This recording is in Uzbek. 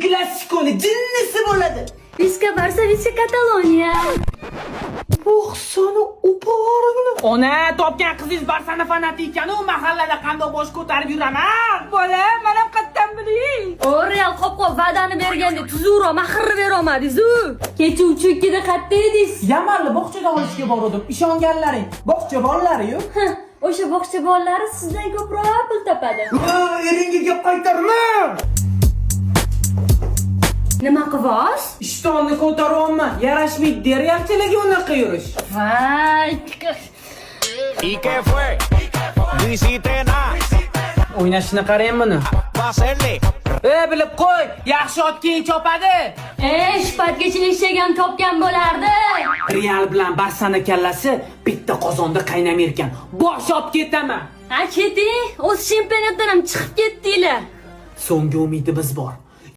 Klasikoni jinnisi bo'ladi. Visca Barsa, Visca Kataloniya. Oqsoni upavorig'ini. Ona, topgan qizingiz Barsani fanati ekan-u, mahallada qandoq bosh ko'tarib yuraman? Bola, mana qayerdan bilay? O, Real qop-qop va'dani berganda tuzukroq mahrni berolmadingiz-u. Kecha 3-2da qayerda edingiz? Yamalni bog'chadan olishga bordim. Ishonganlaring, bog'cha bolalari-yu. Heh, o'sha bog'cha bolalari sizdan ko'proq pul topadi. Eringga gap qaytarma. Nima qilvoz? Ishtonni ko'taryapman. Yarashmaydi realchilarga unaqa yurish. Voy. ¿Y qué fue? No hiciste nada O'ynashini qarang buni. pa' hacerle. E, bilib qo'y, yaxshi ot keyin chopadi. E, shu paytgacha eshak ham topgan bo'lardi. Real bilan Barsani kallasi bitta qozonda qaynamay ekan. Bosh olib ketaman. Ha, keting. O'z chempionatdan ham chiqib ketdinglar. So'nggi umidimiz bor.